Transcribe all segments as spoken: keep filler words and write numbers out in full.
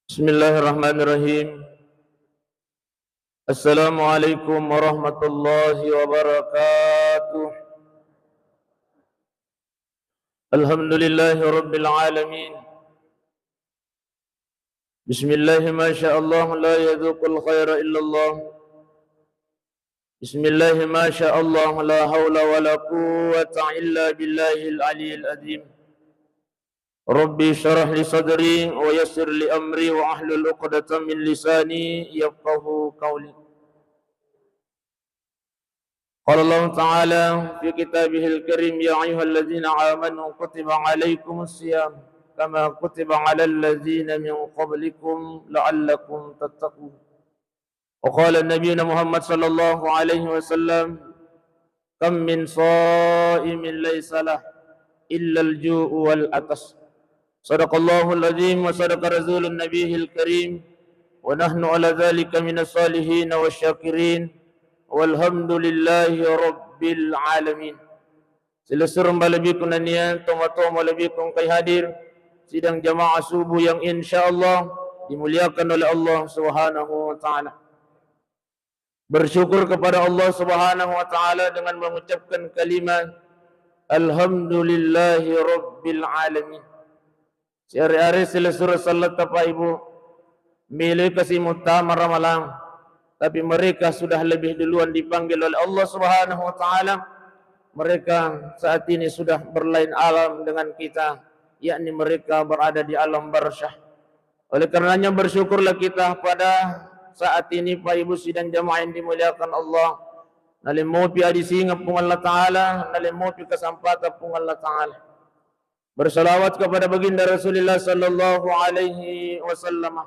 Bismillahirrahmanirrahim. Assalamualaikum warahmatullahi wabarakatuh. Alhamdulillahi rabbil alamin. Bismillah, masya Allah, la yadzuqul khaira illallah. Bismillah, masya Allah, la haula wala quwwata illa billahil aliyil azim. Rabbi syrah li sadri wa yassir li amri wa ahlul uqdatan min lisani yafqahu qawli. Qala Allah Ta'ala fi kitabihil karim, ya ayyuhalladzina amanu kutiba alaikumus siyam kama kutiba alal ladzina min qablikum la'allakum tattaqun. Wa qala Nabiyuna Muhammad sallallahu alaihi wasallam, kam min shaimin laisa lah illal ju'u wal atas. Sadaqallahul azim wa sadaqa rasulun nabiyil karim, wa nahnu ala dzalika minas salihin wasyakirin, walhamdulillahi rabbil alamin. Silessureng malebbiku nennia tomatoa malebbiku engkai hadir sidang jamaah subuh yang insyaallah dimuliakan oleh Allah Subhanahu wa Ta'ala. Bersyukur kepada Allah Subhanahu wa Ta'ala dengan mengucapkan kalimat, "Alhamdulillahi Rabbil Alamin." Siare-are silessureng selletta, Pak, Ibu, meloi kasi muttama ramalang, tapi mereka sudah lebih duluan dipanggil oleh Allah Subhanahu wa Ta'ala. Mereka saat ini sudah berlain alam dengan kita, yakni mereka berada di alam barsyah. Oleh karenanya, bersyukurlah kita pada saat ini, Pak, Ibu, sidang jamaah yang dimuliakan Allah. Nalemmopi adisingeng Puang Allah Ta'ala, nalemmopi kesempatan Puang Allah Ta'ala. Bersalawat kepada baginda Rasulullah sallallahu alaihi wasallam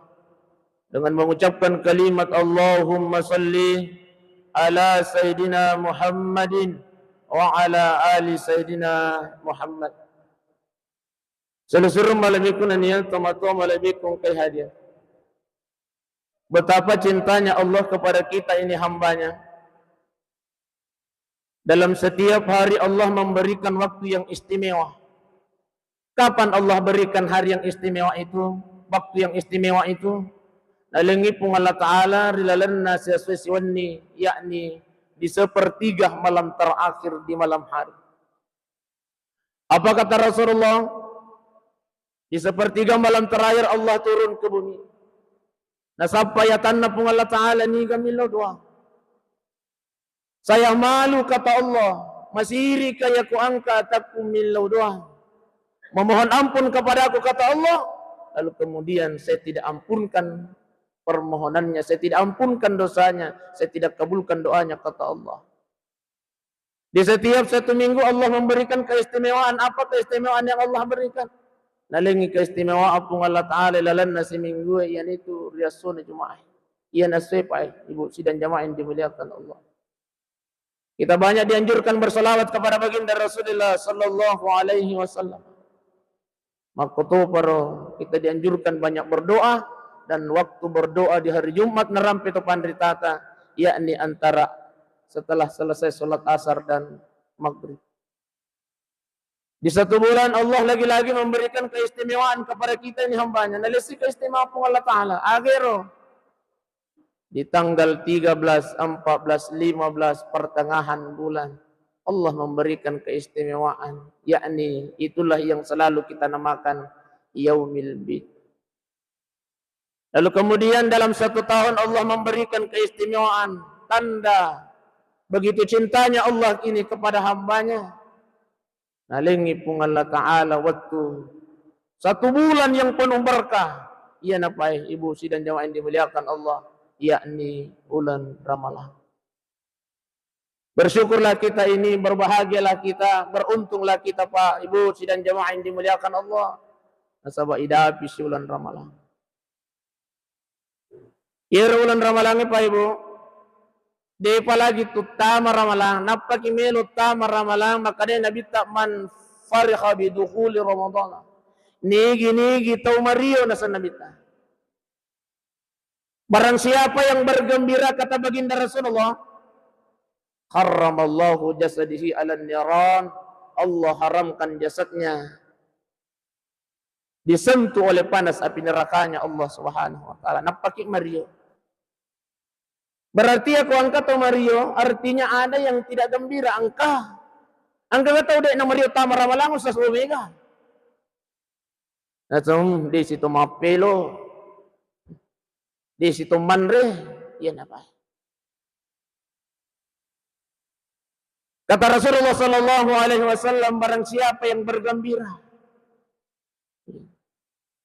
dengan mengucapkan kalimat, "Allahumma salli ala Sayyidina Muhammadin wa ala ali Sayyidina Muhammad." Silessureng malebbiku nennia tomatoa malebbiku engkai hadir. Betapa cintanya Allah kepada kita ini hambanya. Dalam setiap hari Allah memberikan waktu yang istimewa. Kapan Allah berikan hari yang istimewa itu, waktu yang istimewa itu? Nalengngi Puang Allah Ta'ala ri lalenna siesso siwenni, yakni di sepertiga malam terakhir di malam hari. Apa kata Rasulullah? Di sepertiga malam terakhir Allah turun ke bumi. Nasappai atanna Puang Allah Ta'ala, niga millau doang. Saya malu, kata Allah, masirika iya kuangka atakku millau doang. Memohon ampun kepadaku, kata Allah, lalu kemudian saya tidak ampunkan permohonannya, saya tidak ampunkan dosanya, saya tidak kabulkan doanya, kata Allah. Di setiap satu minggu Allah memberikan keistimewaan. Apa keistimewaan yang Allah berikan? Nalengngi keistimewaan Puang Allah Ta'ala lalenna siminggu, iyanaitu riessona Jumaah. Iyana essoe, Pak, Ibu, sidang jamaah yang dimuliakan Allah. Kita banyak dianjurkan bersalawat kepada baginda Rasulullah sallallahu alaihi wasallam. Makkotoparo kita dianjurkan banyak berdoa, dan waktu berdoa di hari Jumat narampe to panritata, yakni antara setelah selesai sholat asar dan maghrib. Di satu bulan Allah lagi-lagi memberikan keistimewaan kepada kita ini hambanya. Nalessi keistimewaan Puang Allah Ta'ala. Agero. Di tanggal tiga belas, empat belas, lima belas, pertengahan bulan, Allah memberikan keistimewaan, yakni itulah yang selalu kita namakan Yaumil Bid. Lalu kemudian dalam satu tahun Allah memberikan keistimewaan, tanda begitu cintanya Allah ini kepada hambanya. Nalengngi Puang Allah Ta'ala wettu satu bulan yang penuh berkah. Iyana, Pak, Ibu, sidang jamaah yang dimuliakan Allah, yakni bulan Ramalang. Bersyukurlah kita ini, berbahagialah kita, beruntunglah kita, Pak, Ibu, sidang jamaah yang dimuliakan Allah. Nasaba idapisi bulan Ramalang. Iyaro uleng Ramalangnge, Pak, Ibu, depa lagi tuttama Ramalang, nappaki melo tama Ramalang, makkedai Nabitta, "Man fariha bidukhuli Ramadana." Nigi-nigi tau mario, naseng Nabitta. Barang siapa yang bergembira, kata baginda Rasulullah, harramallahu jasadihi 'alan niran, Allah haramkan jasadnya disentuh oleh panas api nerakanya Allah Subhanahu wa Ta'ala. Nappaki mario. Berarti ya, ko engka to mario, artinya ada yang tidak gembira. Engka, engka tau de' na mario tama Ramalang, Ustaz, oh, mega. Naseng, de' si to mappelo, de' si to manre, iya napa? Kata Rasulullah sallallahu alaihi wasallam, barang siapa yang bergembira.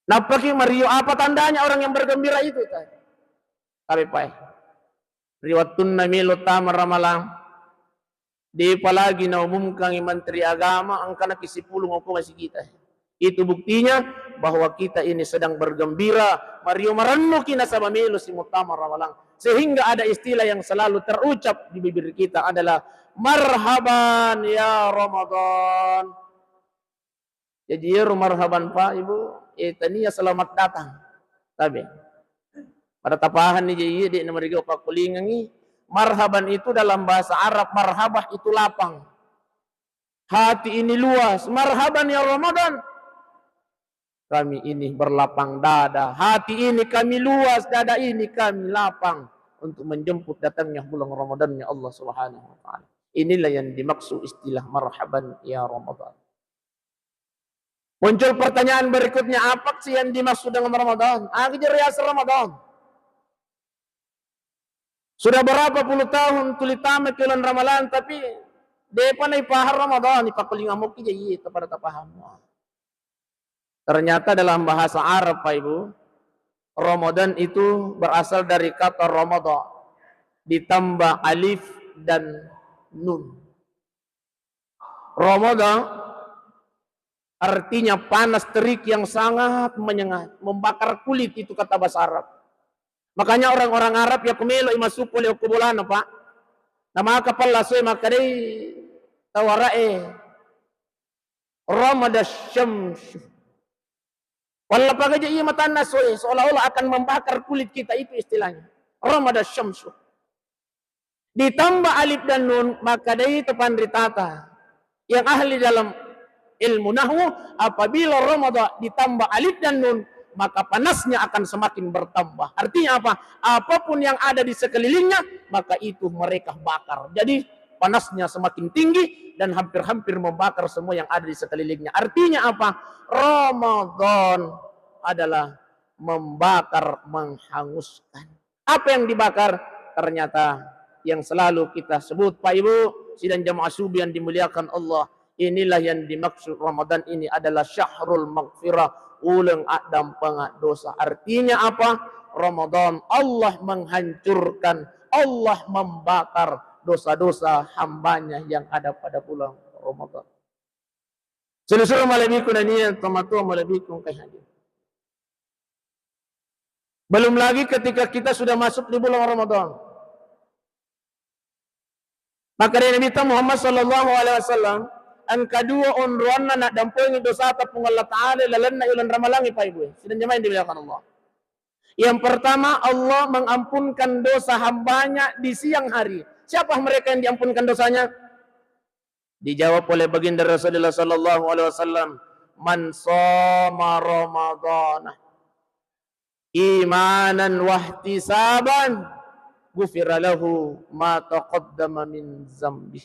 Nappaki mario, apa tandanya orang yang bergembira itu? Tapi pae, ri wettunna melo tama Ramalang, de'pa lagi naumumkangi menteri agama, engkana ki sipulung okko masigita. Itu buktinya bahwa kita ini sedang bergembira, mario marennuki nasaba melo si muttama Ramalang. Sehingga ada istilah yang selalu terucap di bibir kita adalah, "Marhaban ya Ramadan." Jaji iyaro marhaban, Pak, Ibu, eh, tania selamat datang. Tabe. Pada tapahanni je, iya, de' na mariga pakkulingengi. Marhaban itu dalam bahasa Arab, marhabah itu lapang. Hati ini luas. Marhaban ya Ramadan. Kami ini berlapang dada. Hati ini kami luas, dada ini kami lapang untuk menjemput datangnya bulan Ramadannya Allah Subhanahu wa Ta'ala. Inilah yang dimaksud istilah marhaban ya Ramadan. Muncul pertanyaan berikutnya, apa sih yang dimaksud dengan Ramadan? Aga je riaseng Ramadan? Sudah berapa puluh tahun tuli tama ke bulan Ramalang, tapi de'pa naipahang Ramadan, ipakkulingamokki je, iya, pada tapaham. Ternyata dalam bahasa Arab, Pak Ibu, Ramadan itu berasal dari kata Ramadan, ditambah alif dan nun. Ramadan artinya panas terik yang sangat menyengat, membakar kulit, itu kata bahasa Arab. Makanya orang-orang Arab ya kumelo i masuk oleh okko bolana, Pak. Namaka pallasoe makkedai tau Ara'e, "Ramada syamsu." Walla pagaja iya matanna soe, seolah-olah akan membakar kulit kita, itu istilahnya. Ramada syamsu. Ditambah alif dan nun, maka dari itu panritata yang ahli dalam ilmu nahwu, apabila Ramadan ditambah alif dan nun, maka panasnya akan semakin bertambah. Artinya apa? Apapun yang ada di sekelilingnya, maka itu mereka bakar. Jadi, panasnya semakin tinggi dan hampir-hampir membakar semua yang ada di sekelilingnya. Artinya apa? Ramadan adalah membakar, menghanguskan. Apa yang dibakar? Ternyata yang selalu kita sebut, Pak Ibu, sidang jamaah subuh yang dimuliakan Allah, inilah yang dimaksud Ramadan ini adalah syahrul maghfirah, uleng addampeng dosa. Artinya apa? Ramadan, Allah menghancurkan, Allah membakar dosa-dosa hambanya yang ada pada bulan Ramadan. Seluruh malebbiku nania tomatoa malebbiku engkai hadir. Belum lagi ketika kita sudah masuk di bulan Ramadan. Maka dari Nabi Muhammad sallallahu alaihi wasallam, engka dua onroanna naddampengi dosata Puang Allah Ta'ala lalenna uleng Ramalangi, Pak Ibu. Sidang jamaah yang dimuliakan Allah. Yang pertama, Allah mengampunkan dosa hambanya di siang hari. Siapa mereka yang diampunkan dosanya? Dijawab oleh baginda Rasulullah sallallahu alaihi wasallam, "Man shoma Ramadana imanan wahtisaban, ghufira lahu ma taqaddama min zambi."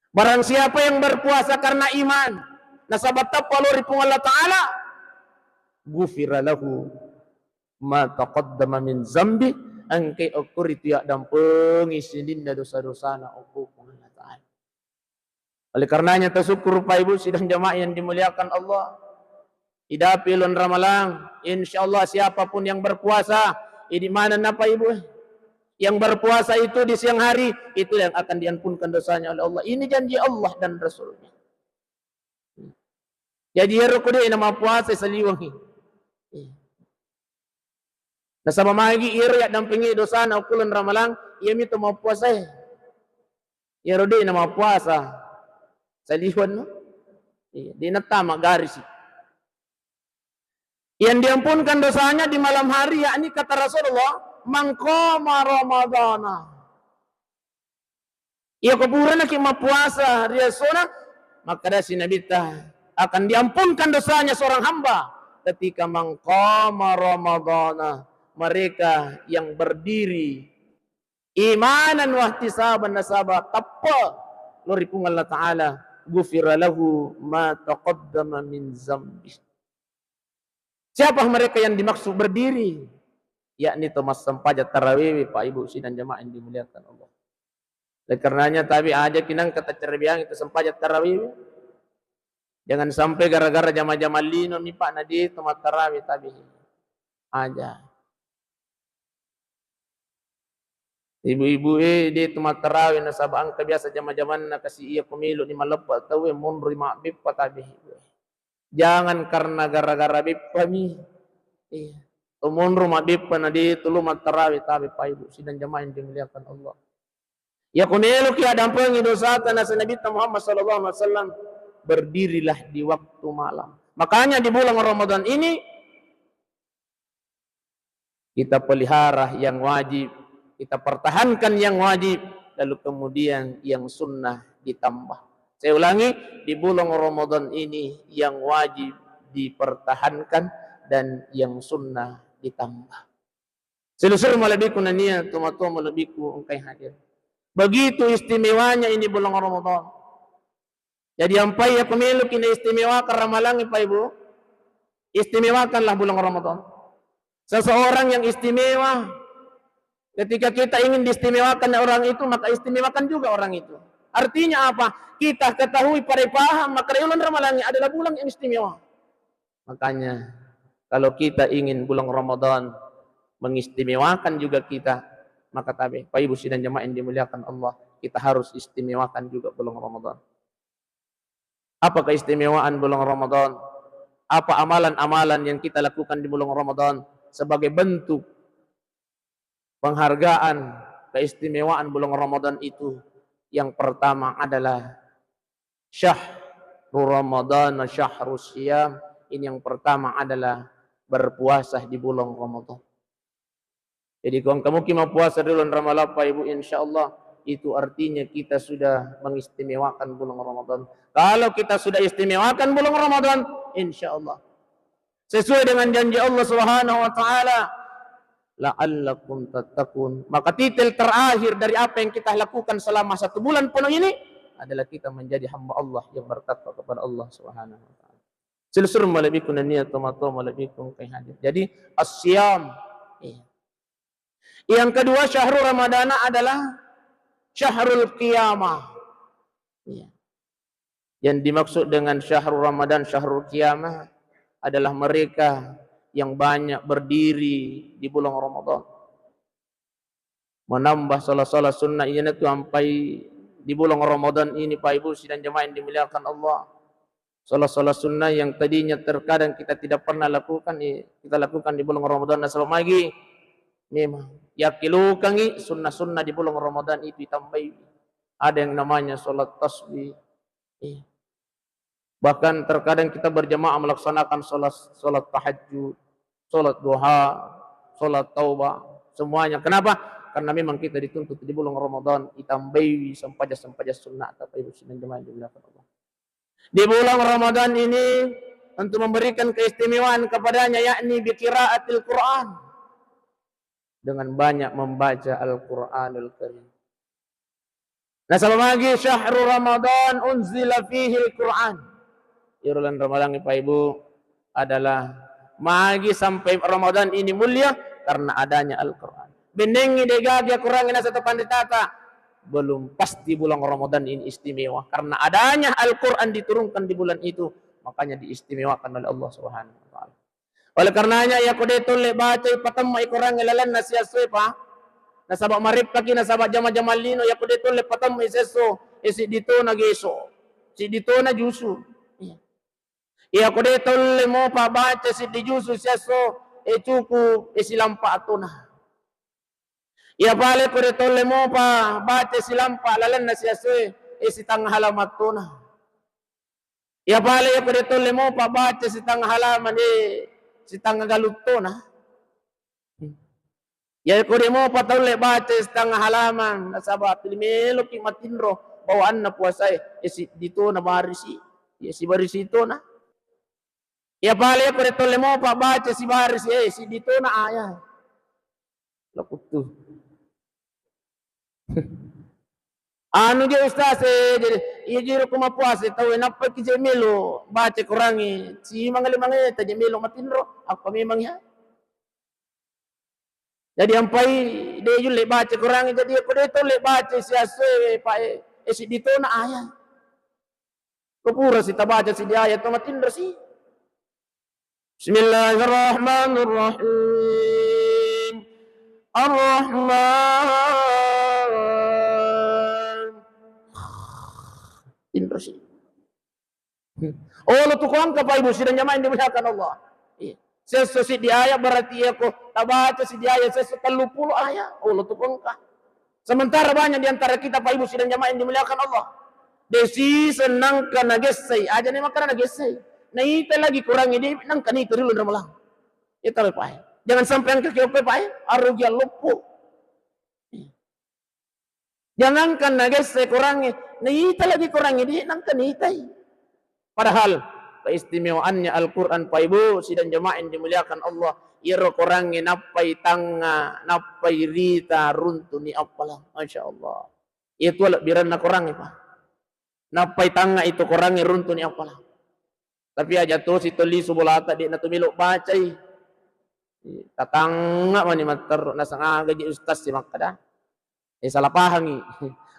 Barang siapa yang berpuasa karena iman, nasaba tappa lao ri Puang Allah Ta'ala, ghufira lahu ma taqaddama min zambi, engkai okko ritu yaddampengi sininna dosa-dosana okko Puang Allah Ta'ala. Oleh karenanya, tasukkuru, Pak Ibu, sidang jamaah yang dimuliakan Allah. Idapi uleng Ramalang, insya Allah siapapun yang berpuasa, idi manenna, Pak Ibu, yang berpuasa itu di siang hari, itu yang akan diampunkan dosanya oleh Allah. Ini janji Allah dan Rasulnya. Jadi, ero ko de' namappuasa, saliwengi. Nasaba magi iyaro yaddampengi dosana okko uleng Ramalang, iyami to mappuasae. Iyaro de' namappuasa, saliwenno. Iya, de' nattama garisi. Yang diampunkan dosanya di malam hari, yakni kata Rasulullah, "Man qama Ramadana." Iya, ko purana ki mappuasa ri essona, makkedasi Nabitta, akan diampunkan dosanya seorang hamba ketika man qama ramadhana, mereka yang berdiri imanan wahtisaban, nasaba teppe lao ri Puang Allah Ta'ala, ghufira lahu ma taqaddama min zambi. Siapa mereka yang dimaksud berdiri? Yakni to massempajang tarawih, Pak Ibu sidang jamaah yang dimuliakan Allah. Oleh karenanya, tabe aja kinang kata cerebiang itu sempajang tarawih. Jangan sampai gara-gara jama-jama lino mi, Pak, na de to mattarawi, tabe aja. Ibu-ibu e, de to mattarawi nasaba engka biasa jama-jamanna kasi iya ko melo ni maleppe tau e monro mabbeppa, tabe. Jangan karena gara-gara beppa mi. Iya. To monro mabbeppa na de to lo mattarawi, tabe, Pak Ibu sidang jamaah yang dimuliakan Allah. Iya ko meloki addampengi dosata, nasa Nabitta Muhammad sallallahu alaihi wasallam, berdirilah di waktu malam. Makanya di bulan Ramadan ini kita pelihara yang wajib, kita pertahankan yang wajib, lalu kemudian yang sunnah ditambah. Saya ulangi, di bulan Ramadan ini yang wajib dipertahankan dan yang sunnah ditambah. Silessureng malebbiku nennia tomatoa malebbiku engkae hadir. Begitu istimewanya ini bulan Ramadan. Jadi ampai iya ko meloki naistimewakan ramalangnge, Pak Ibu, istimewakanlah bulan Ramadan. Seseorang yang istimewa, ketika kita ingin diistimewakan orang itu, maka istimewakan juga orang itu. Artinya apa? Kita ketahui, pada paham, maka bulan ramalangnge adalah bulan yang istimewa. Makanya, kalau kita ingin bulan Ramadan mengistimewakan juga kita, maka tabe, Pak Ibu sidang jamaah yang dimuliakan Allah, kita harus istimewakan juga bulan Ramadan. Apa keistimewaan bulan Ramadan? Apa amalan-amalan yang kita lakukan di bulan Ramadan sebagai bentuk penghargaan, keistimewaan bulan Ramadan itu? Yang pertama adalah syahru Ramadan syahru siyam. Ini yang pertama adalah berpuasa di bulan Ramadan. Jadi, ko engka muki mappuasa di bulan Ramadan, Pak Ibu, insya Allah itu artinya kita sudah mengistimewakan bulan Ramadan. Kalau kita sudah istimewakan bulan Ramadan, insya Allah sesuai dengan janji Allah Subhanahu wa Ta'ala, "La'allakum tattaqun." Maka titel terakhir dari apa yang kita lakukan selama satu bulan penuh ini adalah kita menjadi hamba Allah yang bertakwa kepada Allah Subhanahu wa Ta'ala. Silessureng malebbiku nennia tomatoa malebbiku engkae hadir. Jadi, as-siyam. Iya. Yang kedua, syahru Ramadana adalah syahrul qiyamah. Iya. Yang dimaksud dengan syahru Ramadan, syahrul qiyamah adalah mereka yang banyak berdiri di bulan Ramadan. Menambah sholat-sholat sunnah, iyanatu ampai di bulan Ramadan ini, Pak Ibu sidang jamaah yang dimuliakan Allah. Sholat-sholat sunnah yang tadinya terkadang kita tidak pernah lakukan, eh, kita lakukan di bulan Ramadan. Nasaba magi? Memang yakkilukangi sunnah-sunnah di bulan Ramadan itu ditambahi. Ada yang namanya sholat tasbih. Iya. Bahkan terkadang kita berjamaah melaksanakan sholat, sholat tahajud, sholat duha, sholat taubah, semuanya. Kenapa? Karena memang kita dituntut di bulan Ramadan ditambahi sempajang-sempajang sunnah, Bapak Ibu sidang jamaah yang dimuliakan Allah. Di bulan Ramadan ini untuk memberikan keistimewaan kepadanya, yakni biqiraatil Quran, dengan banyak membaca Al-Quranul Karim. Nasaba magi syahru Ramadan unzila fihil Quran. Iyaro lan Ramadan, Pak Ibu, adalah magi sampai Ramadan ini mulia karena adanya Al-Quran. Bennengngi degaga Quran nasa to panritata, belum pasti bulan Ramadan ini istimewa karena adanya Al-Quran diturunkan di bulan itu, makanya diistimewakan oleh Allah Subhanahu wa Ta'ala. Oleh karenanya, iyako de tolle bacai, patemma'i Quran lalenna siessoe, Pak. Nasaba mareppaki, nasaba jama-jama lino, iyako de tolle patemma'i siesso, e siddi tona geso, siddi tona jusu. Iya. Iyako de tolle mopa baca siddi jusu siesso, e cuku, e silampa tona. Iya pale ko de tolle mopa baca silampa lalenna siessoe, e sitangnga halaman tona. Iya pale ko de tolle mopa baca sitangnga halaman, e sitangnga galuttona. Iya ko de mopa tolle baca sitangnga halaman, nasaba pili meloki matinro bawaanna puasae, e siddi tona barisi, iya sibarisi tona. Iya pale ko de tolle mopa baca sibarisi, eh, siddi tona ayat. Lakuttu. Anu je ustaz, eh, jadi iya jiro ko mapuasa tau, eh, nappa ki je melo baca Quran, eh, si mangali mangai ta je melo matinro, apa memang ya? Jadi ampai de yulle baca Quran, jadi ko de tolle baca siasse, eh, pa, eh, eh, siddi tona ayat. Ko pura si tabaca siddi ayat to matinro si. Bismillahirrahmanirrahim. Ar-Rahman. Tinro si. Olo tu ko engka, Pak Ibu sidang jamaah yang dimuliakan Allah. Iya. Sesso siddi ayat berarti iya ko tabaca siddi ayat sesso tellu puluh ayat. Olo tu ko engka. Sementara banyak di antara kita, Pak Ibu sidang jamaah yang dimuliakan Allah, desi senangka nagessai, aja ne makkada nagessai. Naita lagi Quran de nangka naita ri ulun ramalang. Ita le pae. Jangan sampai engka kiope pae, arugian loppo. Jangankan nagessai Quran, naita lagi Quran de nangka naitai. Padahal keistimewaannya Al-Quran, Pak Ibu sidang jamaah yang dimuliakan Allah, iyaro Quran nappai tangnga, nappai rita, runtuni appalang. Masya Allah. Iya tu lebbiranna Quran, Pak. Nappai tangnga itu Quran runtuni appalang. Tapi aja tosi to lisu bolata, de na tu melo bacai. Tatangnga mani matteru, nasang aga ji ustaz si makkada. Eh, salah pahangi.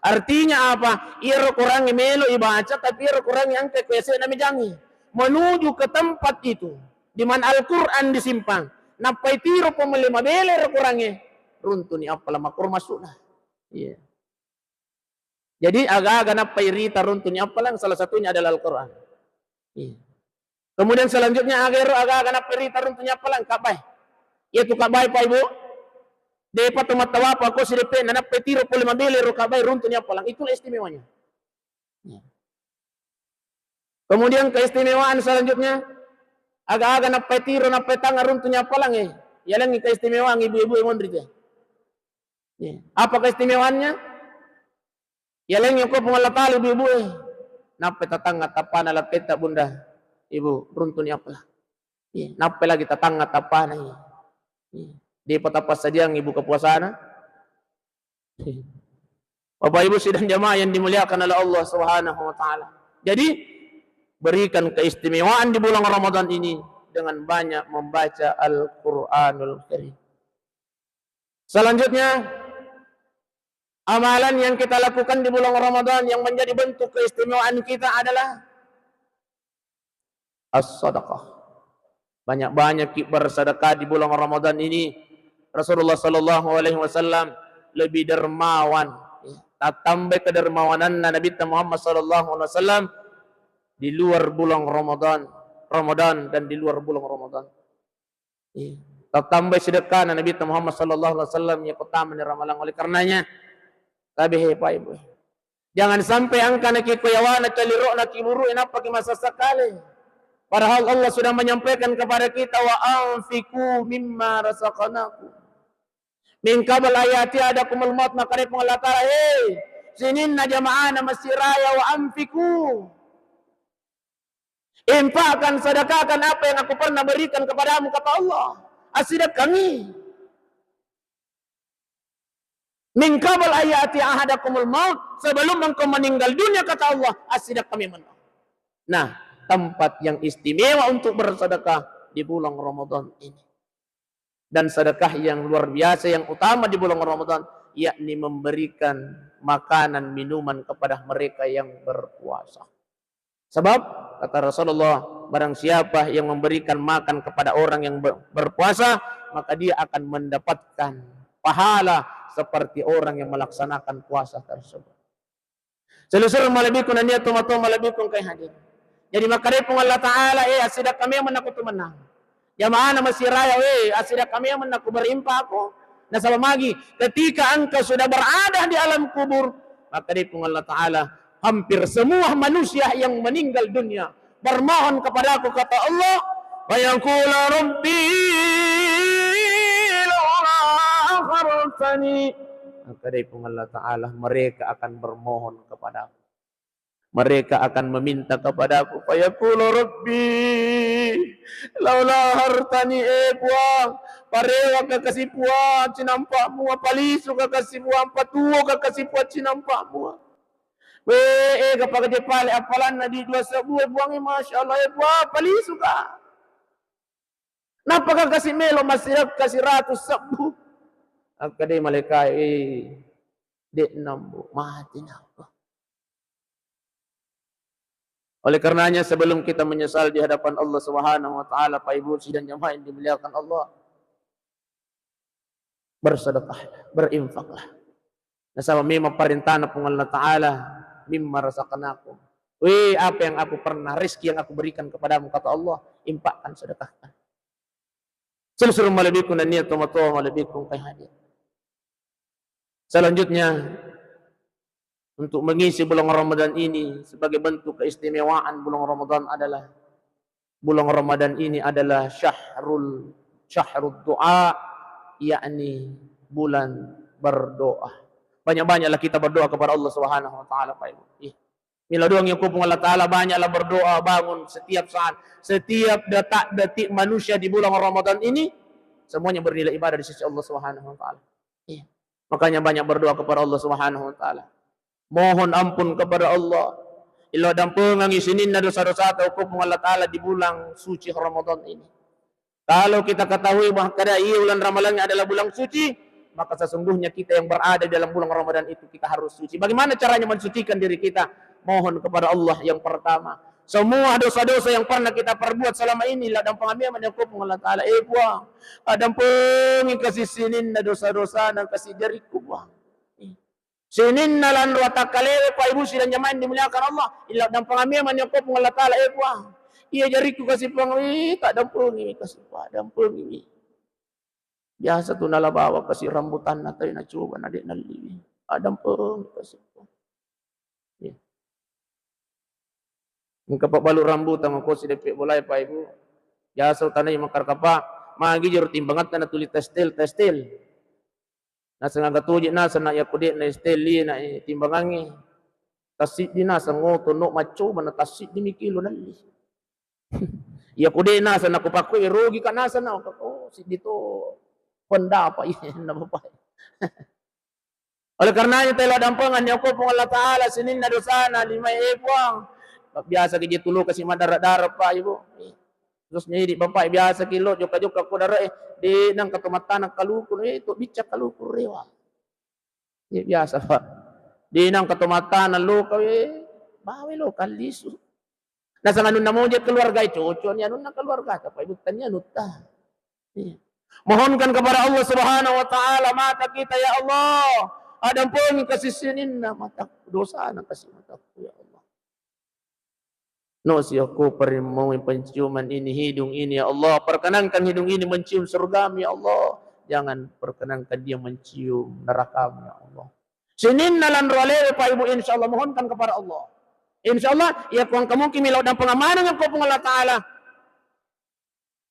Artinya apa? Iyaro Quran melo ibaca, tapi iyaro Quran engka ko yase'na mejangi. Menuju ke tempat itu, di mana Al-Quran disimpan. Nappai tiro pemele mabele ro Quran, runtuni appalang, makkur masukna. Iya. Jadi aga-aga nappai rita runtuni appalang, salah satunya adalah Al-Quran. Iya. Kemudian selanjutnya, aga ero aga-aga nappai rita runtuni appalang, kabbae. Iya tu kabbae, Pak Ibu. Depa to mattawapa ko sideppe na nappai tiro pole mabele ro kabbae runtuni appalang. Itulah istimewanya. Iya. Kemudian keistimewaan selanjutnya, aga-aga nappai tiro, nappai tangnga runtuni appalang, eh. Yalengngi keistimewaan ibu-ibu e monri te. Iya. Apa keistimewaannya? Yalengngi ko Puang Allah Taala ibu-ibu e. Nappai tatangnga tappana lattetta bunda. Ibu, runtuni appalang. Iya. Nappai lagi tatangnga tappana, iya. Iya. Depa tapassadiang ibu kepuasana. Bapak Ibu sidang jamaah yang dimuliakan oleh Allah Subhanahu wa Ta'ala. Jadi, berikan keistimewaan di bulan Ramadan ini dengan banyak membaca Al-Quranul Karim. Selanjutnya, amalan yang kita lakukan di bulan Ramadan yang menjadi bentuk keistimewaan kita adalah as-sadaqah. Banyak-banyak ki bersedekah di bulan Ramadan ini. Rasulullah sallallahu alaihi wasallam lebih dermawan. Tattambai kedermawananna Nabitta Muhammad sallallahu alaihi wasallam di luar bulan Ramadan, Ramadan dan di luar bulan Ramadan. Iya. Tattambai sedekkana Nabitta Muhammad sallallahu alaihi wasallam iya ko tamani Ramalang. Oleh karenanya, tabe he, Pak Ibu. Jangan sampai angkana ki ko yawana caliro'na ki buru e, nappa ki masessa kale. Padahal Allah sudah menyampaikan kepada kita, "Wa anfiqu mimma razaqnakum min qabl an ya'tiya ahadakumul maut." Makkedai Puang Allah Taala, "He, sininna jamaahna Masjid Raya, wa anfiqu." Infakkan, sedekahkan apa yang aku pernah berikan kepadamu, kata Allah. Assidekkangi. Min qabl an ya'tiya ahadakumul maut, sebelum engkau meninggal dunia, kata Allah, assidekkangi memang. Nah, tempat yang istimewa untuk bersedekah di bulan Ramadan ini. Dan sedekah yang luar biasa, yang utama di bulan Ramadan, yakni memberikan makanan, minuman kepada mereka yang berpuasa. Sebab, kata Rasulullah, barang siapa yang memberikan makan kepada orang yang ber-, berpuasa, maka dia akan mendapatkan pahala seperti orang yang melaksanakan puasa tersebut. Seluruh malebbiku nennia tomatoa malebbiku engkae hadir. Jadi makkedai Puang Allah Taala, eh, assidekka memang nakko tu mennang. Jamaahna Masjid Raya, eh, assidekka memang nakko berimpa ko. Nasaba magi, ketika engkau sudah berada di alam kubur, makkedai Puang Allah Taala, hampir semua manusia yang meninggal dunia bermohon kepadaku, kata Allah, wa yaqulu rabbi laula akhartani. Makkedai Puang Allah Taala, mereka akan bermohon kepadaku. Mereka akan meminta kepadaku, fayaqulu, "Rabbi, laula akhartani, eh Puang, parewaka kasi Puang, cinampa mua, palisuka kasi Puang, patuoka kasi Puang, cinampa mua." We, eh, kapake pale appalanna di dua sebbu, eh Puang, eh, masya Allah, eh Puang, palisuka. Nappaka kasi melo masirakka siratu sebbu? Akkeda malaikae, eh, de' nambu, mati nappa. Oleh karenanya, sebelum kita menyesal di hadapan Allah Subhanahu wa Ta'ala, Pak Ibu sidang jamaah yang dimuliakan Allah, bersedekahlah, berinfaklah. Nasaba memang parentana Puang Allah Ta'ala, "Mimma razaqnakum." Weh, apa yang aku pernah, rezeki yang aku berikan kepadamu, kata Allah, infakkan, sedekahkan. Suru-suru malebbiku nennia tomatoa malebbiku engkae hadir. Selanjutnya, untuk mengisi bulan Ramadan ini, sebagai bentuk keistimewaan bulan Ramadan adalah, bulan Ramadan ini adalah syahrul, syahrul doa, yakni bulan berdoa. Banyak-banyaklah kita berdoa kepada Allah Subhanahu wa Ta'ala, Pak Ibu. Ih. Melo doangngi ko Puang Allah Ta'ala, banyaklah berdoa, bangun setiap saat, setiap detak detik manusia di bulan Ramadan ini, semuanya bernilai ibadah di sisi Allah Subhanahu wa Ta'ala. Iya. Makanya banyak berdoa kepada Allah Subhanahu wa Ta'ala. Mohon ampun kepada Allah. Ilo dampengangi sininna dosa-dosata ko Puang Allah Ta'ala di bulan suci Ramadan ini. Kalau kita ketahui bahwa kada iya bulan Ramalang adalah bulan suci, maka sesungguhnya kita yang berada di dalam bulan Ramadan itu kita harus suci. Bagaimana caranya mensucikan diri kita? Mohon kepada Allah yang pertama. Semua dosa-dosa yang pernah kita perbuat selama ini, la dampeng amia mani ko Puang Allah Ta'ala. Eh Puang, adampengi kasi sininna dosa-dosa nang kasi jariku Puang. Sininna lanro atakkalewe, Pak Ibu sidang jamaah yang dimuliakan Allah, illa dampengami mani ko Puang Allah Ta'ala, eh Puang, iya jariku kasi Puang, wi, tak dampengi kasi Puang, dampengi. Biasa tu nala bawa kasi rambutanna, tapi nacoba na de' nalliwi. Adampengi kasi Puang. Iya. Engka pabbalu rambutan ko si deppe bolai, Pak Ibu. Biasa utanai makkar kapa, magi jero timbangatta natuli testel, testel. Naseng aga toje naseng na yakko de' na estel, lie na, eh, timbangangnge. Tassiddi naseng oto no maccoba na tassiddi mi kilo nalli. Yakko de' naseng na ko pakko erogi ka naseng na, oh, siddi to pendapat iya na bapak. Oleh karenanya telo dampengan ni okko Puang Allah Ta'ala sininna dosana lima e Puang. Biasa ki je tulo kasi madara-dara Pak Ibu. Terus nyidi bapak biasa ki lo jokka-jokka ko dara e, de' nang katomattana kaluku, eh, to bicca kaluku rewa. Iya biasa, Pak. De' nang katomattana lo ka, eh, bawa lo kallisu. Naseng anunna moje keluarga e, cocok ni anunna keluarga, tapi bukan ni anutta. Iya. Mohonkan kepada Allah Subhanahu wa Ta'ala mata kita, ya Allah, adampengi kasi sininna mataku, dosana kasi mataku, ya Allah. No siokko perimmaui penciuman ini, hidung ini, ya Allah. Perkenankan hidung ini mencium surgamu, ya Allah. Jangan perkenankan dia mencium nerakamu, ya Allah. Sininna lanro alewe, Pak Ibu, insya Allah, mohonkan kepada Allah. Insya Allah, iya ko engka mungkin melo dampeng amanah ko Puang Allah Ta'ala.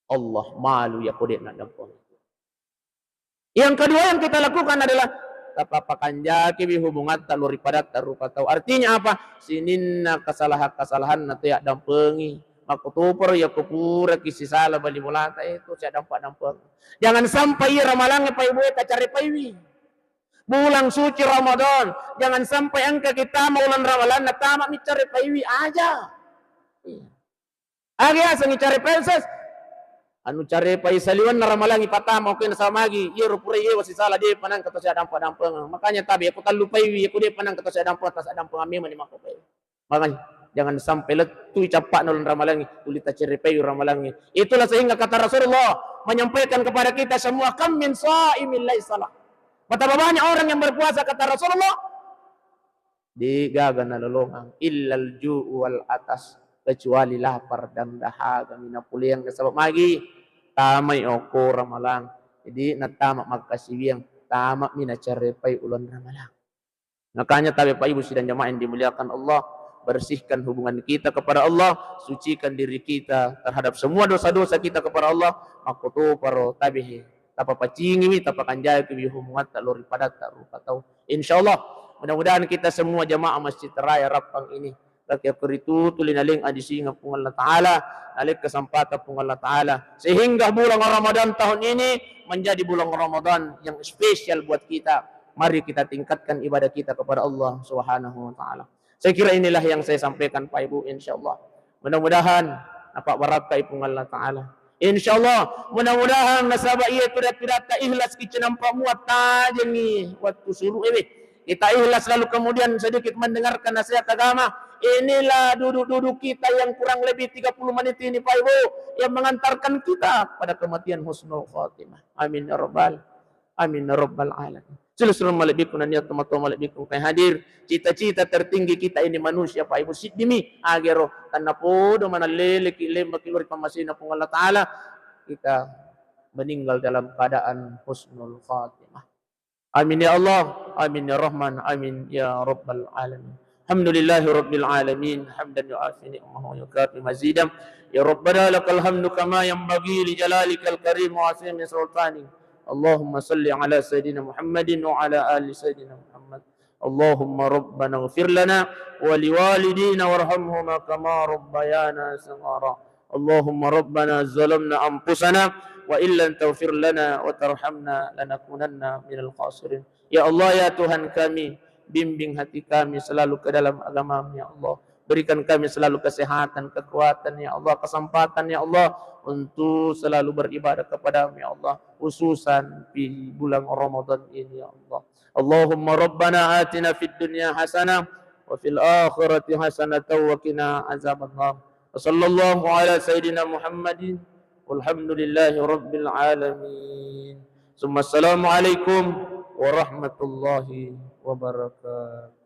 Allah malu iya ko de' naddampeng. Yang kedua yang kita lakukan adalah tapappakanjakiwi hubungatta lao ri padatta rupa tau. Artinya apa? Sininna kesalahan-kesalahanna to yaddampengi. Makkutoparo iya ko puraki sisala bali bolata, eh, to siaddampa-dampeng. Jangan sampai iya ramalangnge, Pak Ibu, tacarepaiwi. Bulan suci Ramadan, jangan sampai engka kita mau bulan Ramalan na tama mi carepaiwi aja. Iya. Aga yaseng icarepai, Ustaz? Anu carepai saliwenna ramalangngi patama, oke, nasaba magi iyaro pura yewa sisala, de'pa nangka to siaddampa-dampengeng. Makanya tabe, ko tallupaiwi, ko de'pa nangka to siaddampa, tasaddampengeng memang ni makkopaiwi. Makanya jangan sampai lettu cappa'na uleng ramalangngi, tuli tacerepaiwi ramalangngi. Itulah sehingga kata Rasulullah menyampaikan kepada kita semua, "Kam min shaimin laisa lah." Betapa banyak orang yang berpuasa, kata Rasulullah, de' gaga nalolongang, illal ju'u wal atas, kecuali lapar dan dahaga mi napoleang. Nasaba magi? Tamai okko ramalang. Jadi natama makkasiwiang, tama mi nacarepai uleng ramalang. Makanya tabe, Pak Ibu sidang jamaah yang dimuliakan Allah, bersihkan hubungan kita kepada Allah, sucikan diri kita terhadap semua dosa-dosa kita kepada Allah, makkutoparo tabe he. Tapapacingiwi, tapakanjakiwi hubungatta lao ri padatta rupa tau. Insya Allah, mudah-mudahan kita semua jamaah Masjid Raya Rappang ini Tapi akkoritu tuli naleng adisingeng Puang Allah Ta'ala, naleng kesempatan Puang Allah Ta'ala. Sehingga bulan Ramadan tahun ini menjadi bulan Ramadan yang spesial buat kita. Mari kita tingkatkan ibadah kita kepada Allah Subhanahu wa Ta'ala. Saya kira inilah yang saya sampaikan, Pak Ibu, insyaallah. Mudah-mudahan napabbarakkai Puang Allah Ta'ala. Insyaallah, mudah-mudahan nasaba iya tudang-tudangta ikhlas kici nampa muat tajengi waktu suruh ewe. Kita ikhlas lalu kemudian sedikit mendengarkan nasihat agama. Inilah duduk-duduk kita yang kurang lebih tiga puluh menit ini, Pak Ibu, yang mengantarkan kita pada kematian husnul khatimah. Amin ya rabbal Amin ya rabbal alamin. Silessureng malebbiku nennia tomatoa malebbiku engkae hadir. Cita-cita tertinggi kita ini manusia, Pak Ibu, siddimi agero. Tennapodo manalleleki lembaki lao ri pammasena Puang Allah Ta'ala, kita meninggal dalam keadaan husnul khatimah. Amin ya Allah, amin ya Rahman, amin ya rabbal alamin. Alhamdulillahi rabbil alamin, hamdan yuafi ni'amahu wa yukafi mazidah. Ya Rabbana lakal hamdu kama yanbaghi li jalalikal karim wa azimi sultanik. Allahumma salli ala sayyidina Muhammadin wa ala ali sayyidina Muhammad. Allahumma rabbana ighfir lana wa liwalidina warhamhuma kama rabbayana shighara. Allahumma rabbana zalamna anfusana wa illam taghfir lana wa tarhamna lanakunanna minal khasirin. Ya Allah, ya Tuhan kami, bimbing hati kami selalu ke dalam agama-Mu, ya Allah. Berikan kami selalu kesehatan, kekuatan, ya Allah, kesempatan, ya Allah, untuk selalu beribadah kepada-Mu, ya Allah, khususan di bulan Ramadan ini, ya Allah. Allahumma rabbana atina fid dunya hasanah wa fil akhirati hasanatan wa qina azabannar. Wa sallallahu ala sayyidina Muhammadin walhamdulillahi rabbil alamin. Summa assalamu alaikum warahmatullahi wabarakatuh.